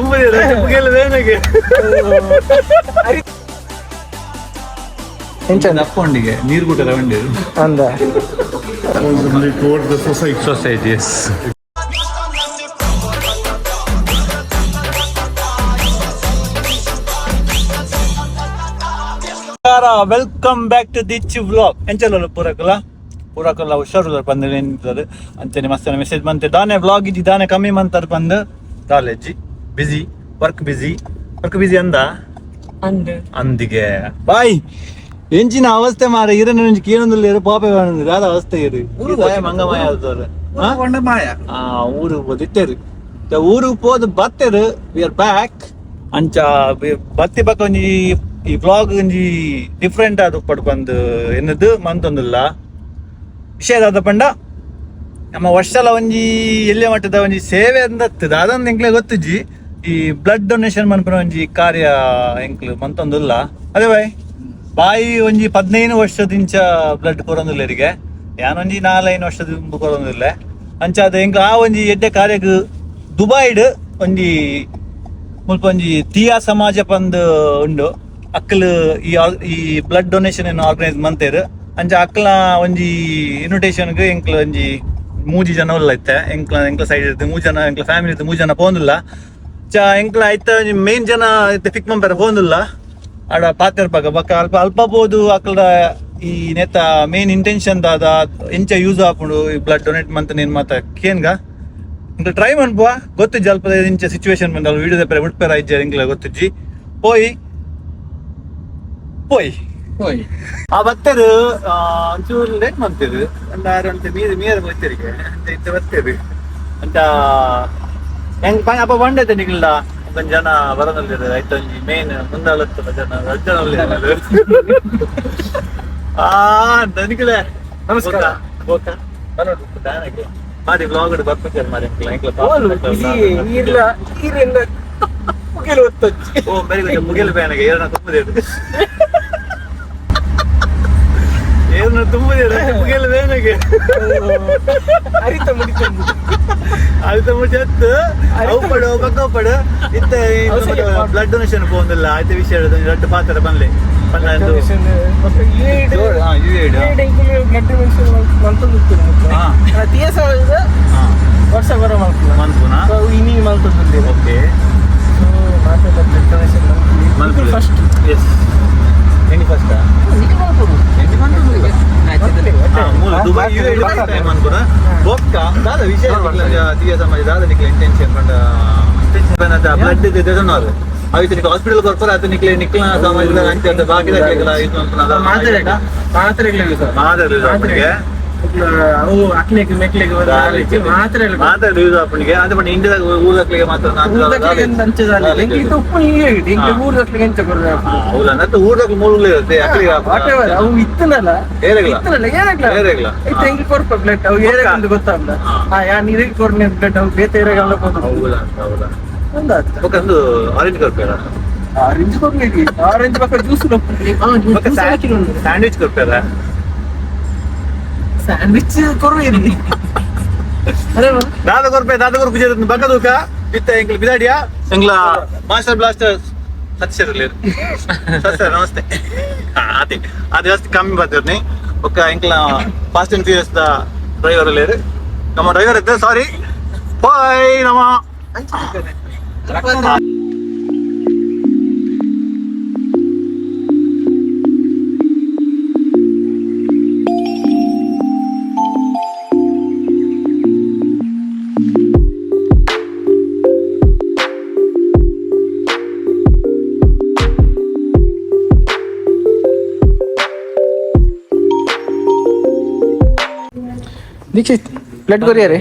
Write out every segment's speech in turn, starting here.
ತುಂಬ ಬೇನಗೆ ಎಂಚ ಅಪ್ಪೊಂಡಿಗೆ ನೀರು ಗುಟ್ಟ ರವಂಡಿ ಅಂದ Responsibility towards the society. Society yes. Welcome back to Dichu vlog. ಎಂಚಲ್ಲ ಪೂರಕಲ ಪೂರಕಲ್ಲ ಹುಷಾರು ಬಂದು ಏನಿದ್ದಾರೆ ಅಂಚನೆ ಮಸ್ತ್ ಮೆಸೇಜ್ ಬಂತೆ ದಾನೆ ವ್ಲಾಗ್ ಇಜ್ಜಿ ದಾನೆ ಕಮ್ಮಿ ಮಂತಾರ ಬಂದು college busy work busy work busy ಅಂದ ಅಂದಿಗೆ ಬಾಯ್ ಎಂಚಿನ ಅವಸ್ಥೆ ಮಾರ ಇರನ ಕೇಳೊಂದಿಲ್ಲ ಇರು ಪಾಪೆ ದಾದ ಅವಸ್ಥೆ ಇರು ಮಂಗಮಯ ಆದವ್ರು. ಆ ಊರು ಇತ್ತೇರು ಊರು ಪೋದು ಬತ್ತೇರು we are back ಅಂಚ ಬತ್ತಿ ಬಕ್ಕ ಒಂಜಿ ಈ ವ್ಲಾಗ್ ಒಂಜಿ ಡಿಫ್ರೆಂಟ್ ಆದ್ ಉಪ್ಪಡ್ ಬಂದು ಎನ್ನದು ಮಂತೊಂದಿಲ್ಲ ವಿಷಯ ದಾದ ಪಂಡ ನಮ್ಮ ವರ್ಷಲ ಒಂಜಿ ಎಲ್ಲೆ ಮಟ್ಟದ ಒಂಜಿ ಸೇವೆ ಅಂದತ್ತದ ಅದೊಂದು ಎಂಕ್ಲೆ ಗೊತ್ತಿಜ್ಜಿ ಈ ಬ್ಲಡ್ ಡೊನೇಷನ್ ಮನ್ಪುನ ಒಂಜಿ ಕಾರ್ಯ ಎಂಕ್ಲು ಮಂತೊಂದಿಲ್ಲ ಅದೇ ಬಾಯ್ ಬಾಯಿ ಒಂಜಿ 15 ವರ್ಷದಿಂಚ ಬ್ಲಡ್ ಕೊರೊಂದಿಲ್ಲ ಇರಿಗೆ ಯಾನೊಂಜಿ 4-5 ವರ್ಷದ ದುಂಬು ಕೊರೊಂದಿಲ್ಲ ಅಂಚ ಅದು ಎಂಕ್ಲು ಆ ಒಂಜಿ ಎಡ್ಡೆ ಕಾರ್ಯಗ್ ದುಬೈಡ್ ಒಂಜಿ ಮುಲ್ಪ ಒಂಜಿ ತಿಯಾ ಸಮಾಜ ಪಂದ್ ಉಂಡು ಅಕ್ಕಲು ಈ ಈ ಬ್ಲಡ್ ಡೊನೇಷನ್ ಅನ್ನು ಆರ್ಗನೈಸ್ ಮಂತೇರು ಅಂಚ ಅಕ್ಕಲ ಒಂಜಿ ಇನ್ವಿಟೇಷನ್ಗೆ ಎಂಕ್ಲ ಒಂಜಿ ಮೂಜಿ ಜನ ಉಲ್ಲ ಇತ್ತೆ ಎಂಕ್ಲ ಎಂಕ್ಲ ಸೈಡ್ ಇತ್ತು ಮೂರು ಜನ ಎಂಕ್ಲ ಫ್ಯಾಮಿಲಿ ಇತ್ತು ಮೂರು ಜನ ಪೋಂದಿಲ್ಲ ಚ ಎಂಕ್ಲ ಐತ ಒಂಜಿ ಮೇನ್ ಜನ ಇತ್ತೆ ಫಿಕ್ ಮಂಪೆರ ಪೋಂದಿಲ್ಲ ಆಡ ಪಾತೆರ್ ಪಗ ಬಕ್ಕ ಅಲ್ಪ ಅಲ್ಪ ಪೋದು ಅಕ್ಕಲ ಈ ನೇತ ಮೇನ್ ಇಂಟೆನ್ಷನ್ ದಾದ ಎಂಚ ಯೂಸ್ ಆಪುಂಡು ಈ ಬ್ಲಡ್ ಡೊನೇಟ್ ಮಂತ ನೇನ್ ಮಾತ ಕೇನ್ಗ ಇಂಕ್ಲ ಟ್ರೈ ಮನ್ಪುವ ಗೊತ್ತಿಜ್ಜಿ ಅಲ್ಪ ಇಂಚ ಸಿಚುವೇಶನ್ ಬಂದ ವಿಡಿಯೋ ದೆಪ್ಪರೆ ಉಡ್ಪೆರ ಇಜ್ಜೆ ಇಂಕ್ಲ ಗೊತ್ತಿಜ್ಜಿ ಪೋಯಿ ಪೋಯ್ ಆ ಬತ್ತೆರು ಒಂಚೂರು ಲೇಟ್ ಮಂತೇರು ಒಂದು ಆರು ಗಂಟೆ ಮೀರಿ ಮೀರ ಬತ್ತೇರಿಗೆ ಅಂತ ಇತ್ತ ಬತ್ತೇರು ಅಂತ ಹೆಂಗ್ ಅಪ್ಪ ಬಂಡೈತೆ ನಿಗ್ಲ ಒಂದ್ ಜನ ಬರೋದಲ್ಲಿರು ಆಯ್ತು ಒಂಜಿ ಮೇನ್ ಮುಂದಾಲತ್ತಲ್ಲ ಜನ ರಜ್ಜನ ಆ ದನಿಕಲೆ ನಮಸ್ಕಾರ. ಬೋಕ ದಾನಕ್ಕೆ ಮಾರಿ ವ್ಲಾಗ್ ಬರ್ಪುಜಾರ್ ಮಾರಿ ಎಂಕ್ಲ ಎಂಕ್ಲ ಈರ್ಲ ಈರೆಲ್ಲ ಮುಗಿಲು ಒತ್ತೊಚ್ಚಿ ಓ ವೆರಿ ಗುಡ್ ಮುಗಿಲು ಬೇನಗೆ ಏರನ ತುಂಬುದೇರು ಏರನ ತುಂಬುದೇರು ಮುಗಿಲು ಬೇನಗೆ ಅರಿತ ಮುಡಿತಂದು ಅರಿತ ಮುಡಿಯತ್ತು ಅವು ಬಕ್ಕಪ್ಪಡು ಇತ್ತ ಬ್ಲಡ್ ಡೊನೇಷನ್ ಪೋಂದಿಲ್ಲ ಆಯ್ತು ವಿಷಯ ರಡ್ಡು ಪಾತ್ರ ಬನ್ಲಿ ವರ್ಷ ಬರೋ ಮಲ್ಪುನ ಮನ್ಪುನ ಸೊ ಇನಿ ಮಲ್ತೊಂದು ಓಕೆ ಸೊ ಮಾತೆಲ್ಲ blood donation ಮಲ್ಪುಲೆ. First S ಎಣ್ಣಿ first Dubai U aid first time ಅನ್ಪುನ ಬೊಕ್ಕ ದಾದ ವಿಷಯ ತೀಯ ಸಮಾಜ ದಾದ ನಿಕ್ಲೆ ಇಂಟೆನ್ಷನ್ ಪಂಡ ಇಂಟೆನ್ಷನ್ ಪಂಡ ಬ್ಲಡ್ ದೆದೊನಾರು ಅವಿತ ನಿಕ್ಲೆ ಹಾಸ್ಪಿಟಲ್ ಕೊರ್ಪರ ಆತ ನಿಕ್ಲೆ ನಿಕ್ಲ ಸಮಾಜದ ಅಂಚೆ ಅಂತ ಬಾಕಿ ದಾಕ್ಲೆಗಳ ಇದು ಮನ್ಪುನ ಮಾತ್ರೆ ಮಾತ್ರೆಗಳು ಯೂಸ್ ಮಾದರಿ ಅಪ್ಪನಿಗೆ ಅವು ಅಕ್ಲೆಗ್ ಮೆಕ್ಲೆಗ್ ಮಾತ್ರೆ ಮಾತ್ರೆ ಯೂಸ್ ಅಪ್ಪನಿಗೆ ಅದೇ ಪಂಡ ಇಂಡಿಯಾದ ಊರ್ದಕ್ಲಿಗೆ ಮಾತ್ರ ಉಪ್ಪು ಹಿಂಗೆ ಊರ್ದಕ್ಲಿಗೆ ಎಂಚ ಕೊರ್ರೆ ಹೌದಾ ಮತ್ತೆ ಊರ್ದಕ್ಲು ಮೂರು ಇರುತ್ತೆ ಅಕ್ಲಿಗೆ what ever ಅವು ಇತ್ತನಲ್ಲ ಏರೆಗ್ಲ. ಇತ್ತನಲ್ಲ ಏನಾಗ್ಲ ಏರೆಗ್ಲ. ಇತ್ತ ಹೆಂಗೆ ಕೊರ್ಪ ಬ್ಲಡ್ ಅವು ಏರೆಗ್ ಗೊತ್ತಾಗ್ಲ ಆ ಯಾ ನೀರಿಗೆ ಕೊರ್ನೆ ಬ್ಲಡ್ ಅವು ಬೇತೆ ಏರೆಗಲ್ಲ ಹೌದಾ ಹೌದಾ ಒಂದಾಗ್ತ ಒಂದು ಆರೆಂಜ್ ಕೊರ್ಪೇರ ಆರೆಂಜ್ ಕೊರ್ಲಿಕ್ಕೆ ಆರೆಂಜ್ ಪಕ್ಕ ಜ್ಯೂಸ್ ಸ್ಯಾಂಡ್ವಿಚ್ ಕೊರ್ಪೇರ ಸ್ಯಾಂಡ್ವಿಚ್ ಕೊರ್ರು ಇರ್ಲಿ ಅರೆ ವಾ. ದಾದ ಕೊರ್ಪೆ ದಾದ ಕೊರ್ಪು ಜೇರು ಬಕ್ಕ ದೂಕ ಬಿತ್ತ ಎಂಕ್ಲ ಬಿದಾಡಿಯಾ ಎಂಗ್ಲ ಮಾಸ್ಟರ್ ಬ್ಲಾಸ್ಟರ್ ಸತ್ಯರ್ ಸರ್ ನಮಸ್ತೆ ಅದೇ ಅದು ಜಾಸ್ತಿ ಕಮ್ಮಿ ಬರ್ತಿರ್ನಿ ಒಕ್ಕ ಎಂಕ್ಲ fast and furious the driver ಲೇರು ನಮ್ಮ ಡ್ರೈವರ್ ಇದ್ದ ಸಾರಿ ಬಾಯ್ ನಮ್ಮ ದೀಕ್ಷಿತ್ ಬ್ಲಡ್ ಕೊರಿಯರೇ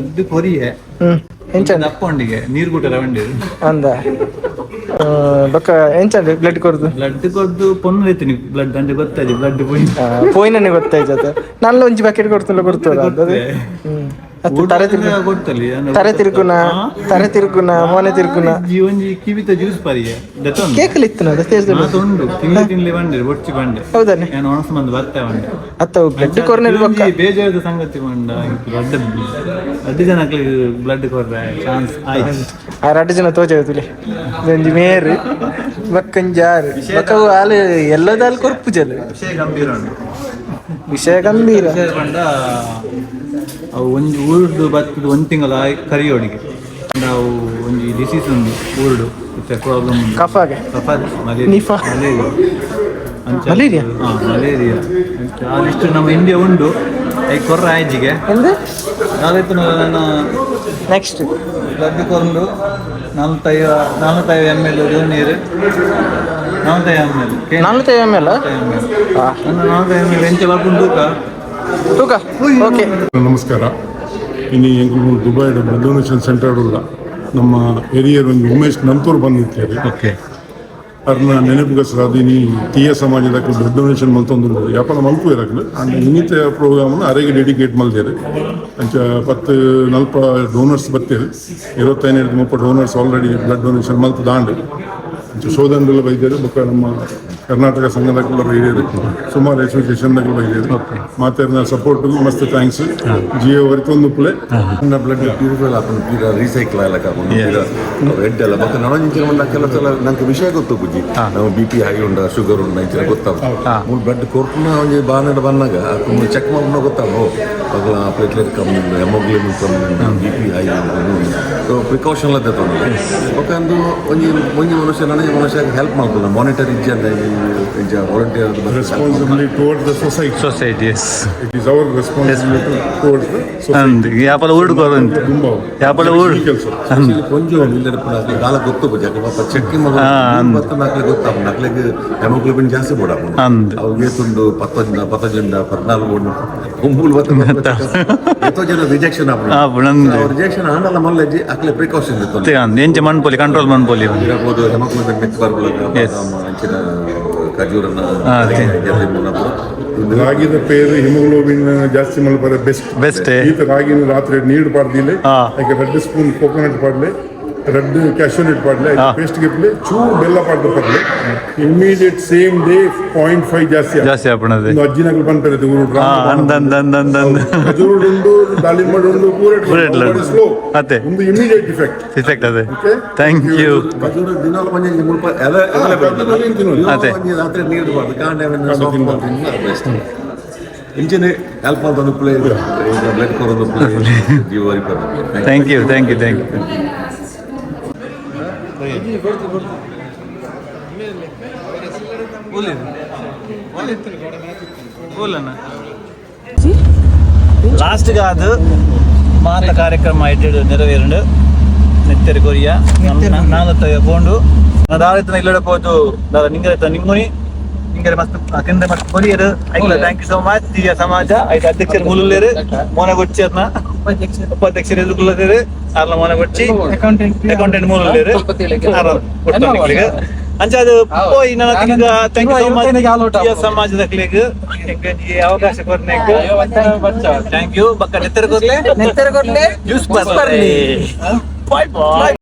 ಅದು ಕೊರಿಯೆ ಹ್ಮ್ ಎಂಚ ಅಪ್ಪೊಂಡಿಗೆ ನೀರು ಗುಟ್ಟ ರವಂಡಿ ಅಂದ ಬೊಕ್ಕ ಎಂಚಂడి ಬ್ಲಡ್ ಕೊರ್ದು ಬ್ಲಡ್ ಕೊದ್ದು ಪೊನ್ನು ಐತಿ ಬ್ಲಡ್ ಅಂದ್ರೆ ಗೊತ್ತಾಯ್ತು ಬ್ಲಡ್ ಪೋಯಿ ಪೋಯಿನನೆ ಗೊತ್ತಾಯ್ತು ಅದು ನಲ್ಲ ಒಂಜಿ ಬಕೆಟ್ ಕೊಡ್ತಲ್ಲ ಕೊಡ್ತದ ಅದು ಹ್ಮ್ ಅತ್ತು ತರೆ ತಿರ್ಗು ತರೆ ತಿರ್ಗುನ, ತರೆ ತಿರ್ಗುನ, ಮೋನೆ ತಿರ್ಗುನ. ಒಂಜಿ ಕಿವಿತ ಜ್ಯೂಸ್ ಪರಿಯೆ ದೆತ್ತೊಂದು. ಕೇಕಲ್ ಇತ್ತು ನಾವು ಮಾತ ಉಂಡು ತಿಂಗ್ಳಿ ತಿಂಗ್ಳಿ ಬಂಡೆ ಬೊಚ್ಚಿ ಬಂಡೆ. ಹೌದಾನೆ? ನಾನು ಒಣಸು ಬಂದು ಬರ್ತೆ ಬಂಡೆ. ಅತ್ತ ಬ್ಲಡ್ ಕೊರ್ನೆರ್ ಬೊಕ್ಕ ಬೇಜಾರದ ಸಂಗತಿ ಬಂಡ ಬ್ಲಡ್ ಅಡ್ಡು ಜನಕ್ಕೆ ಬ್ಲಡ್ ಕೊರ್ರೆ ಚಾನ್ಸ್ ಆಯ್ತು. ಆ ರಡ್ಡು ಜನ ತೋಜ ತುಲೆ ಒಂಜಿ ಮೇರು ಬಕ್ಕಂಜಾರು ಬಕ್ಕ ಅವು ಆಲು ಎಲ್ಲದಾಲ್ ಕೊರ್ಪುಜಲ್. ವಿಷಯ ಗಂಭೀರ ಉಂಟು. ವಿಷಯ ಗಂಭೀರ. ವಿಷಯ ಪಂಡ ಅವು ಒಂಜಿ ಊರುಡು ಬತ್ತದ ಒಂದು ತಿಂಗಳ ಕರಿಯೋಡಿಗೆ ನಾವು ಒಂಜಿ ಡಿಸೀಸ್ ಉಂಡು ಊರುಡು ಇತ್ತೆ ಪ್ರಾಬ್ಲಮ್ ಉಂಡು. ಕಫಾಗೆ. ಕಫ ಮಲೇರಿಯಾ. ನಿಫಾ. ಮಲೇರಿಯಾ ಅಂಚ. ಮಲೇರಿಯಾ? ಹಾ, ಮಲೇರಿಯಾ. ಅಂಚ ಆದಿಷ್ಟು ನಮ್ಮ ಇಂಡಿಯಾ ಉಂಡು I ಕೊರ್ರ ಆಯ್ಜಿಗೆ ಎಂದ? ನಾಲ್ಕು ನನ್ನ ನೆಕ್ಸ್ಟ್ ಬ್ಲಡ್ ಕೊರಂಡು 450 ಎಮ್ ಎಲ್ ನೀರು, 45 ಎಮ್ ಎಲ್. 45 M L. ನನ್ನ 45 ಎಮ್ ಎಲ್ ಎಂಚ ಬರ್ಪುಂಡು ತೂಕ. ತೂಕ, ಓಕೆ. ನಮಸ್ಕಾರ. ಇನ್ನು ಎಂಕುಲು ದುಬೈಡ್ ಬ್ಲಡ್ ಡೊನೇಷನ್ ಸೆಂಟರ್ ಉಲ್ಲ. ನಮ್ಮ ಹಿರಿಯರು ಒಂದು ಉಮೇಶ್ ನಂತೂರು ಬಂದಿರ್ತಾರೆ. ಓಕೆ. ಅರ್ನ ನೆನಪುಗೋಸ್ಕರ ಅದು ಇನಿ ತೀಯ ಸಮಾಜದ ಬ್ಲಡ್ ಡೊನೇಷನ್ ಮಲ್ತೊಂದು ಯಾಪಲ ಮಲ್ಪು ಇರಕ್ಲು ಅಂಡ್ ಇನ್ನಿತ ಪ್ರೋಗ್ರಾಮ್ ಅರೆಗೆ ಡೆಡಿಕೇಟ್ ಮಲ್ದೇರು. ಅಂಚ ಪತ್ತು ನಲ್ಪ ಡೋನರ್ಸ್ ಬತ್ತೇರು. 25 30 ಡೋನರ್ಸ್ ಆಲ್ರೆಡಿ ಬ್ಲಡ್ ಡೊನೇಷನ್ ಮಲ್ತು ದಾಂಡು. ಅಂಚ ಶೋಧನೆಲ್ಲ ಬೈದೇರು. ಬೊಕ್ಕ ನಮ್ಮ ಕರ್ನಾಟಕ ಸಂಘದಕ್ಕೆಲ್ಲ ಬೈದೇರು, ಸುಮಾರು ಅಸೋಸಿಯೇಷನ್ದಕ್ಕೆಲ್ಲ ಬೈದೇರು. ಮಾತಾಡಿನ ಸಪೋರ್ಟ್ ಮಸ್ತ್ thanks. Jio ವರಿತೊಂದು ಪ್ಲೇ. ಬ್ಲಡ್ ಪ್ಯೂರಿಫೈ ಆಪುಂಡು, ಪೂರ ರೀಸೈಕಲ್ ಆಯ್ಲಕ ಆಪುಂಡು, ಪೂರ ರೆಡ್ ಎಲ್ಲ. ಬೊಕ್ಕ ನನೊಂಜಿ ಮಂಡ ಕೆಲವು ಸಲ ನಂಗೆ ವಿಷಯ ಗೊತ್ತು ಬುಜ್ಜಿ. ನಾವು ಬಿಪಿ ಹೈ ಉಂಡ, ಶುಗರ್ ಉಂಡ, ಇಂಚಿನ ಗೊತ್ತಾಗ ಮೂಲು ಬ್ಲಡ್ ಕೊರ್ಪುನ ಒಂಜಿ ಬಾನಡ್ ಬನ್ನಗ ಚೆಕ್ ಮಲ್ಪುನ ಗೊತ್ತಾಗ ಅಗಲ ಪ್ಲೇಟ್ಲೆಟ್ ಕಮ್ಮಿ ಉಂಡು, ಹೆಮೋಗ್ಲೋಬಿನ್ ಕಮ್ಮಿ ಉಂಡು, ಬಿಪಿ ಹೈ ಉಂಡು. ಸೊ ಪ್ರಿಕಾಷನ್ ಎಲ್ಲ ತಗೊಂಡು ಬೊಕ್ಕ ಅಂದು ಒಂಜಿ ಒಂಜಿ ಮನುಷ್ಯ ನನಗೆ ಮನುಷ್ಯ ಹೆಲ್ಪ್ ಮಲ್ಪುನ ಮಾನಿಟರ್ ಇಜ್ಜಿ ಅಂತ ಇಂಚ volunteer. Responsibility towards the society. Society, yes. It is our responsibility towards the society. ಅಂದ್ ಯಾಪಲ ಊರುಡು ಕೊರಂತ. ಯಾಪಲ ಊರು. ಕೆಲಸ. ಕೊಂಚ ಇಲ್ಲಡೆ ದಾಲ ಗೊತ್ತು ಬುಜ್ಜಿ. ಅಕುಲು ಪಾಪ ಚೆಕ್ ಅಂದ್. ಬತ್ತನ ಅಕ್ಲೆ ಗೊತ್ತಾಪುಂಡು. ಅಕ್ಲೆಗ್ ಹೆಮೋಗ್ಲೋಬಿನ್ ಜಾಸ್ತಿ ಬೋಡಾಪುಂಡು. ಅಂದ್. ಅವು ಏತುಂಡು ಪತ್ತೊಂಜ ಪತ್ತೊಂಜುಂಡ 14 ಬೋಡು ಒಂಬೂಲು ಬತ್ತ ಏತೋ ಜನ ರಿಜೆಕ್ಷನ್ ಆಪುಂಡು. ಆಪುಂಡು, ಅಂದ್. ರಿಜೆಕ್ಷನ್ ಆಂಡಲ ಮಲ್ಲಜ್ಜಿ ಅಕ್ಲೆ ಪ್ರಿಕಾಷನ್ ಇತ್ತು. ಅಂದ್ ಎಂಚ ಮನ್ಪೊಲಿ, ಕಂಟ್ರೋಲ್ ಮನ್ಪೊಲಿ. ಇರಬಹುದು ಹೆಮೋಗ್ಲೋಬಿನ್ ಮಿತ್ ಬರ್ಬಲಕ ಅಂಚಿನ ಖಜೂರನ್ನ ಅದೇ. ರಾಗಿದ ಪೇರು ಹಿಮೋಗ್ಲೋಬಿನ್ ಜಾಸ್ತಿ ಮಲ್ಪರೆ ಬೆಸ್ಟ್. ಬೆಸ್ಟ್. ಈತ ರಾಗಿನ ರಾತ್ರಿ ನೀರು ಪಾಡ್ದಿಲ್ಲ. ಅದಕ್ಕೆ ರೆಡ್ ಸ್ಪೂನ್ ಕೋಕೋನಟ್ ಪಾಡ್ಲೆ, ರೆಡ್ ಕ್ಯಾಶೂನಟ್ ಪಾಡ್ಲೆ, ಪೇಸ್ಟ್ ಗಿಪ್ಲೆ ಚೂರು ಬೆಲ್ಲ ಪಾಡ್ದು ಪಡ್ಲೆ, ಇಮಿಡಿಯೇಟ್ ಸೇಮ್ ಡೇ 0.5 ಜಾಸ್ತಿ ಆತು. ಜಾಸ್ತಿ ಆಪುಣದೆ. ಒಂದು ಅಜ್ಜಿನಗಳು ಪನ್ಪೆರೆ ಊರು. ಅಂದ್ ಅಂದ್ ಅಂದ್ ಅಂದ್ ಅಂದ್. ಖಜೂರು ಉಂಡು, ದಾಳಿಂಬ ಉಂಡು, ಪೂರ ಎಡ್ಲೆ ಉಂಡು. ಸ್ಲೋ. ಅತ್ತೆ. ಒಂದು ಇಮಿಡಿಯೇಟ್ ಇಫೆಕ್ಟ್. ಇಫೆಕ್ಟ್ ಅದೇ. Okay? Thank you. ಖಜೂರ ದಿನಾಲ ಒಂಜಿ ಮುಲ್ಪ ಎಲೆ ಎಲೆ ಖಜೂರ ತಿನ್ನೋದು. ಅದೇ. ಒಂಜಿ ರಾತ್ರಿ ನೀರು ಬಾರ್ದು ಕಾಂಡೆ ಕಾಂಡೆ ತಿನ್ಬಾರ್ದು. ಬೆಸ್ಟ್. ಇಂಚಿನ ಹೆಲ್ಪ್ ಅಂತ ಪ್ಲೇ ಬ್ಲಡ್ ಕೊರೊಂದು ಪ್ಲೇ ಜೀವ thank you, thank you, thank you. Last ಅದು ಮಾತ ಕಾರ್ಯಕ್ರಮ ಇಟ್ಟಿಡು ನೆರವೇರುಂಡು. ನೆತ್ತೆರು ಕೊರಿಯ ನಾಲ್ಕು ಪೋಂಡು ದಾರಿತನ ಇಲ್ಲಡೆ ಪೋದು ದಾರ ನಿಂಗರೆ ನಿಂಗುನಿ ನಿಂಗರೆ ಮಸ್ತ್ ಕೆಂದ್ರೆ ಮಸ್ತ್ ಕೊರಿಯರು. ಐಕ್ಲ thank you so much. ತೀಯ ಸಮಾಜ ಐತ ಅಧ್ಯಕ್ಷರು ಮೂಲುಲ್ಲೇರು ಮೋನ ಗೊಚ್ಚಿ ಅದ್ನ ಉಪಾಧ್ಯಕ್ಷರು ಎದುರುకుಲ್ಲದೇರು ಅರ್ಲ ಮೋನ ಗೊಚ್ಚಿ. ಅಕೌಂಟೆಂಟ್. ಅಕೌಂಟೆಂಟ್ ಮೂಲುಲ್ಲೇರು ಅರ್ಲ ಕೊಡ್ತಾರೆ. ಅಂಚ ಅದು ಪೋಯಿ ನನ್ನ thank you so much ತೀಯ ಸಮಾಜದ ಕ್ಲಿಗ್ ಈ ಅವಕಾಶ ಕೊರ್ನೆಕ್ thank you. ಬಕ್ಕ ನೆತ್ತರ ಕೊರ್ಲೆ. ನೆತ್ತರ ಕೊರ್ಲೆ. ಜ್ಯೂಸ್ ಬರ್ಲಿ. Bye boy.